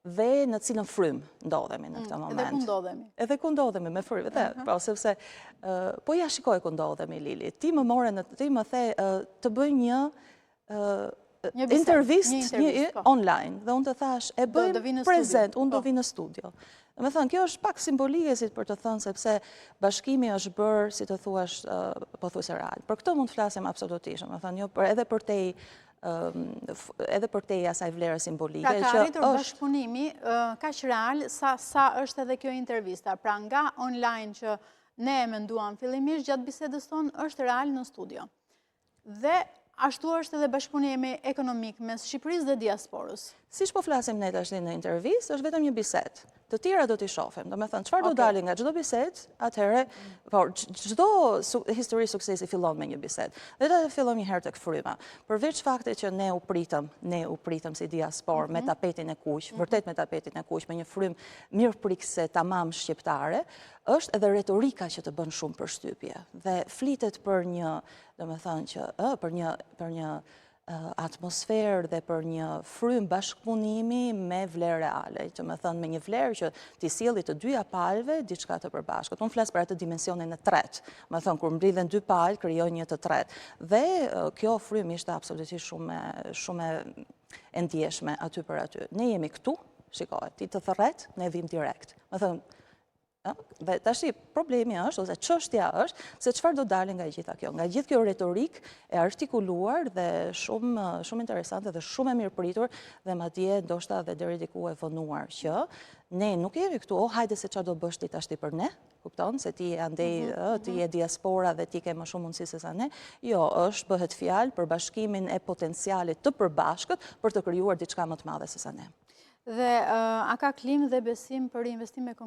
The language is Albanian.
Dhe në cilën frymë ndodhemi në këtë moment. Edhe ku ndodhemi. Edhe ku ndodhemi me frymë, dhe, po, sepse, po ja shikoje ku ndodhemi, Lili. Ti më more në, ti më the të bëj një intervistë një po. online, dhe unë të thashë, e bëjmë prezent, unë do po. vi në studio. Domethënë, kjo është pak simbolike si për të thënë, sepse bashkimi është bërë, si të thuash, pothuajse real. Për këtë mund të flasim absolutisht, domethënë, jo, për edhe përtej edhe përtej asaj vlere simbolike. Pra ka arritur bashkëpunimi kaq real sa sa është edhe kjo intervista. Pra nga online që ne e menduam fillimisht gjatë bisedës tonë është real në studio. Dhe ashtu është edhe bashkëpunimi ekonomik mes Shqipërisë dhe diasporës. Siç po flasim ne tashti në intervistë, është vetëm një bisedë. Të tjera do t'i shohim. Domethënë, çfarë do dali nga çdo bisedë, atëherë, por çdo histori suksesi fillon me një bisedë. Dhe të fillojmë një herë tek fryma. Përveç faktit që ne u pritëm, ne u pritëm si diasporë me tapetin e kuq, vërtet me tapetin e kuq, me një frymë mirëpritëse tamam shqiptare, është edhe retorika që të bën shumë përshtypje. Dhe flitet për një, domethënë që, ë, për një, për një atmosferë dhe për një frymë bashkëpunimi me vlerë reale, domethënë me një vlerë që t'i sjelli të dyja palëve diçka të përbashkët. Unë flas për atë dimensionin e tretë, domethënë kur mblidhen dy palë, krijojnë një të tretë. Dhe kjo frymë ishte absolutisht shumë shumë e ndjeshme aty për aty. Ne jemi këtu, shikoje, ti të thërret, ne vim direkt. Domethënë, Dhe tashi problemi është, ose çështja është, se çfarë do dali nga gjitha kjo. Nga gjithë kjo retorikë e artikuluar dhe shumë, shumë interesante dhe shumë e mirëpritur dhe madje ndoshta dhe deri diku e vonuar që ne nuk jemi këtu, oh, hajde se çfarë do bësh ti tashti për ne, kupton, se ti je andej, ti je diaspora dhe ti ke më shumë mundësi se sa ne. Jo, është bëhet fjalë për bashkimin e potencialit të përbashkët për të krijuar diçka më të madhe se sa ne. Dhe a ka klimë dhe besim për investime konkrete?